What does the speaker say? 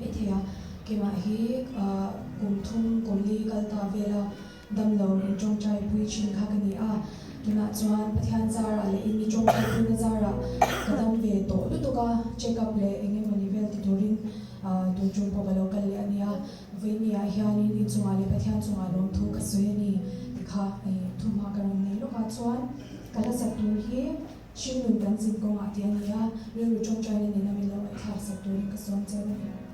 maithei a. Keimah hi kum thum kum li kal ta vela damlo in tawngtai pui thin kha ka ni a. Tunah chuan Pathian zarah leh in mi tawngtai puina zarah ka dam ve tawh lutuk a, check up leh eng emawni vel ti turin tun tum pawh ka lo kal leh a nia. Vawinia hianin inchungah leh Pathian chungah lawmthu ka sawi a ni ti kha thumha ka rawn nei lawk a. Chuan ka hla sak tur hi Hringnun kan zin kawngah tih a ni a, rilru tawngtaina nena min lo ngaihthlak sak turin ka sawm cheu a ni.